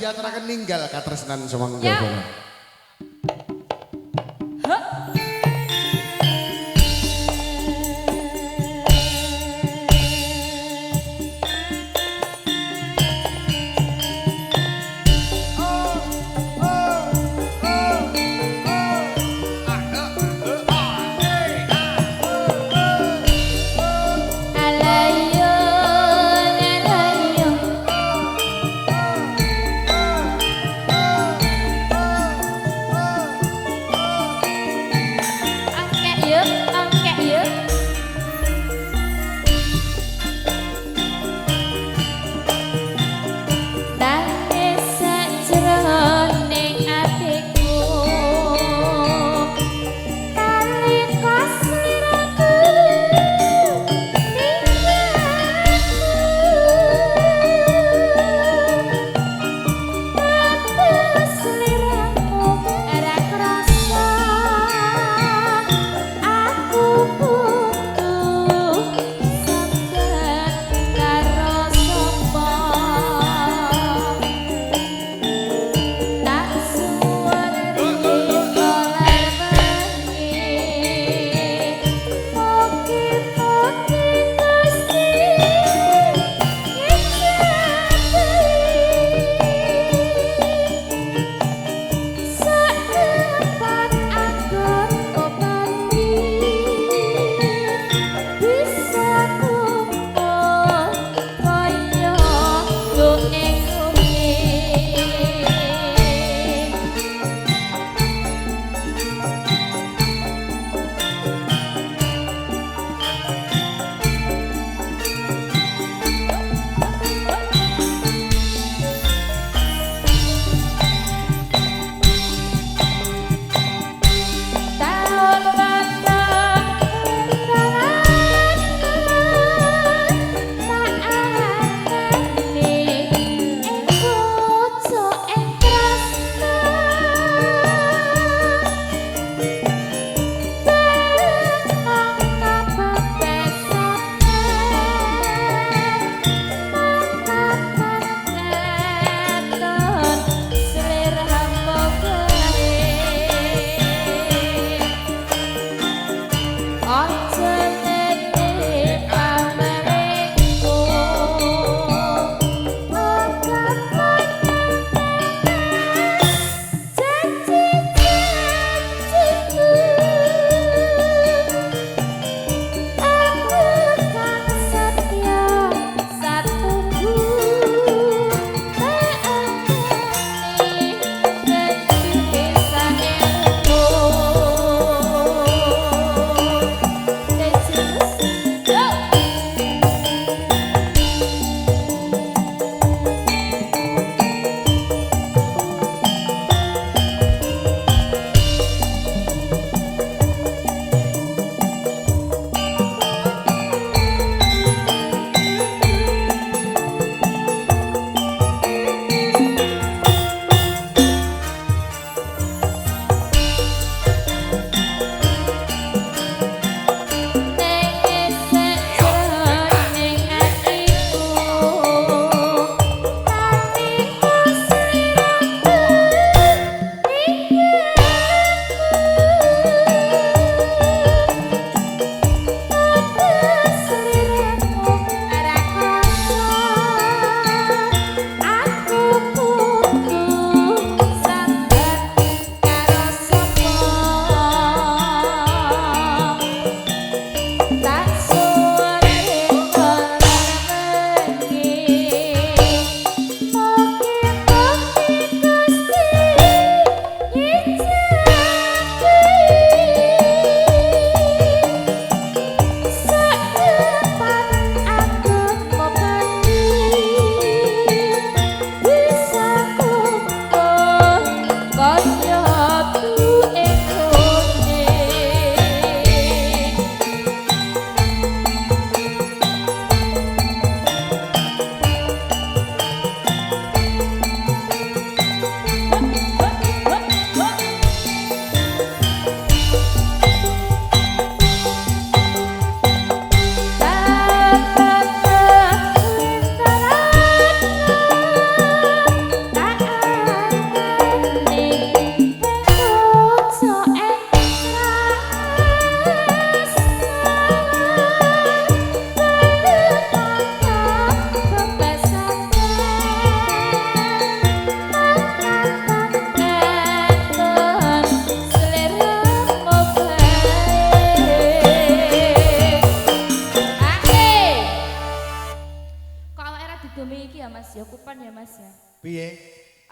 Diaturaken ninggal katresnan sumangga. Ya. Alayo, alayo.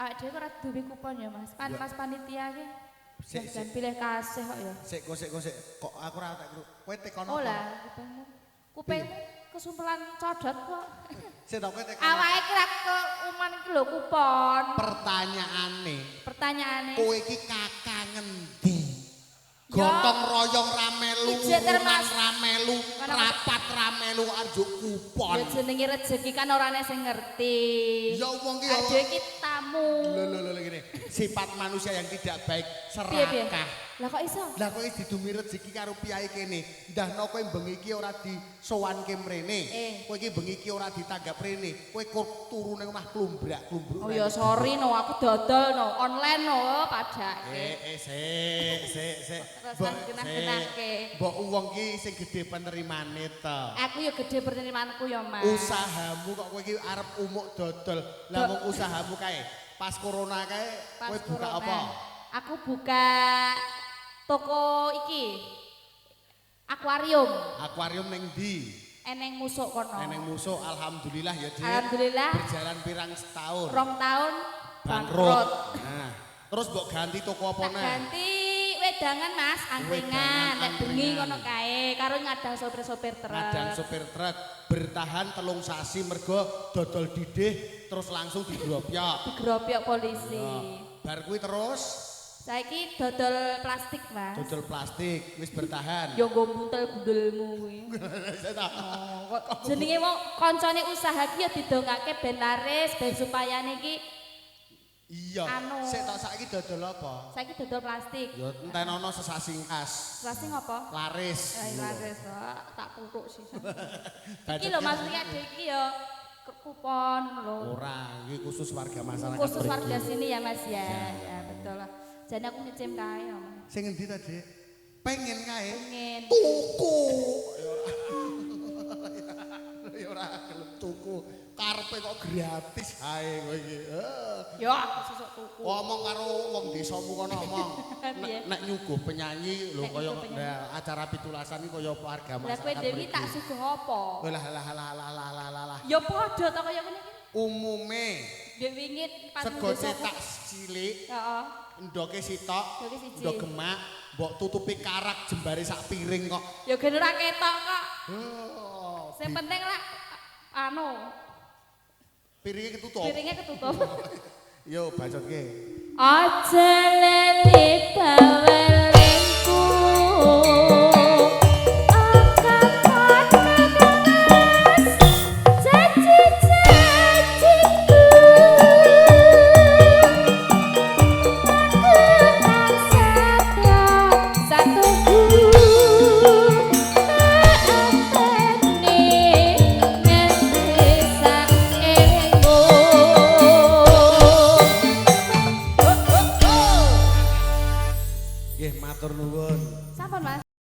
Awake dhewe ora duwe kupon ya, Mas. Pan Mas panitia ki. Sik, Jan pilih kasih kok ya. Sik kok sik kok sik. Kok aku ora tak kru. Kowe tekon Oh apa? lah, kupingmu. Kupingmu kesumpelan codot kok. Sik tok kowe tekon. Awake kira keuman iki lho kupon. Pertanyaane, Pertanyaane. kowe iki kakak ngendi? Ya. Gotong royong ramelu, Ijek urunan termas- ramelu, Mana- rapat ramelu arjuk kupon. Ya jenenge rezeki kan ora ana sing ngerti. Ya wong ki ya. Adewe iki tamu. Lho lho lho ngene. Sifat manusia yang tidak baik Piye piye? serakah. Lah kok iso? Lah kowe didumi rezeki karo piyai kene. Ndahno kowe bengi iki ora disowanke mrene. Eh. Kowe iki bengi iki ora ditanggap rene. Kowe kok turu ning omah klumbrak-klumbruk. Oh ya sorry no, aku dodol no, online no, padake. Eh eh sik sik sik. Terus Mbok, genah-genahke. sik. Mbok wong ki sing gedhe penerimane to. Aku ya gede penerimaanku ya, Mas. Usahamu kok kowe iki arep umuk dodol. Lah wong usahamu kae pas corona kae Pas kowe buka corona. apa? Aku buka toko iki. Akuarium. Akuarium ning ndi? Eneng musuk kono. Eneng musuh alhamdulillah ya, Dik. Alhamdulillah. Berjalan pirang setahun. 2 tahun Bangkrut. bangkrut. Nah, terus mbok ganti toko apa Tak neh? ganti wedangan Mas, angkringan, Wedangan, nek bengi angkringan. kono kae, karo ngadang sopir-sopir truk. Ngadang sopir truk bertahan 3 sasi mergo dodol didih terus langsung digrobyak. Digerobyok polisi. Bar kuwi terus Saiki dodol plastik, Mas. dodol plastik wis bertahan. Yo nggo muntel gundelmu kuwi. Oh, Kok jenenge wong kancane usaha ki ya didongake ben laris, ben supaya niki Iya. Anu. Sik tok saiki dodol apa? Saiki dodol plastik. Ya entenono sesasi engkas. Plastik apa? Laris. Eh, laris kok tak putuk sih. Budget Iki lho maksudnya ade iki ya kupon lho. Ora, iki khusus warga masyarakat. Khusus mriki. warga sini ya Mas ya. Ya betul lah. Jadi aku ngecim kae ya. Mas. Sing ngendi ta, Dik? Pengen kae. Pengen. Tuku. Ya ora. Ya ora gelem tuku. Karepe kok gratis ae kowe iki. Eh. Ya aku sesuk tuku. Ngomong karo wong desamu kono omong. Piye? Nek, nek nyuguh penyanyi lho Nek kaya nyuguh penyanyi. nah, acara pitulasan iki kaya warga Lah masyarakat. kowe dhewe tak mriki. suguh apa? Lah lah lah lah lah lah lah lah. Ya padha ta kaya ngene iki. Umume Dek wingi pas sego nang desaku. cetak cilik, Heeh. ndoke sitok, Ndoke siji. ndok gemak, mbok tutupi karak jembare sak piring kok. Ya ben ora ketok kok. Oh, Sing penting lah anu piringnya ketutup. piringnya ketutup. Yo bacotke. Aja leli bawa